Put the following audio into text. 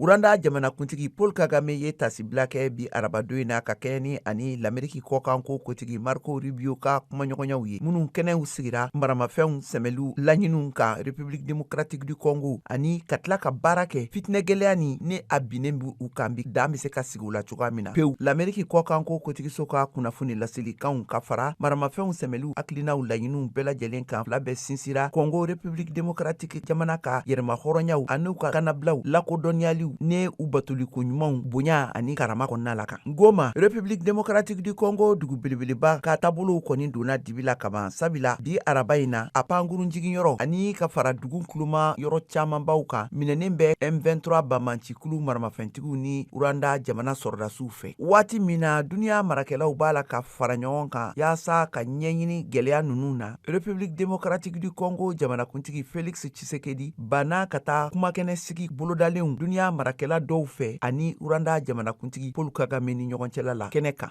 Rwanda jamanakuntigi Paul Kagame ye tasibila kɛ bi arabadon in na, ka kɛɲɛ ni ani Lameriki kɔkanko kotigi Marco Rubio ka kumaɲɔgɔnyaw ye, minnu kɛnɛw sigira maramafɛnw sɛmɛliw laɲiniw kan République démocratique du Congo, ani ka tila ka baara kɛ fitinɛ gɛlɛya ni a binnen b u kan bi, dan bɛ se ka sigi u la cogoya min na pewu. Lameriki kɔkanko kotigiso ka kunnafoni laselikanw ka fara maramafɛnw sɛmɛliw hakilinaw laɲiniw bɛɛ lajɛlen kan, fila bɛɛ sinsira Congo République démocratique jamana ka yɛrɛmahɔrɔnyaw an'u ka kanabilaw lakodɔnniyaliw ne u batoliko ɲumanw bonya ani karama kɔnɔna la kan. Goma, République démocratique du Congo dugu belebeleba ka taabolow kɔni donna dibi la kaban, sabula bi araba in na, a pankurun jiginyɔrɔ ani ka fara dugu kuloma yɔrɔ camanbaw kan minɛnen bɛ M23 banbaancikulu maramafɛntigiw ni Rwanda jamana sɔrɔdasiw fɛ, waati min na duniya marakɛlaw b'a la ka fara ɲɔgɔn kan yaasa ka ɲɛɲini gɛlɛya ninnu na. République démocratique du Congo jamanakuntigi Félix Tshisekedi banna ka taa kumakɛnɛ sigi bolodalenw duniya marakɛla dɔw fɛ ani Rwanda jamanakuntigi Paul Kagame ni ɲɔgɔn cɛla la kɛnɛ kan.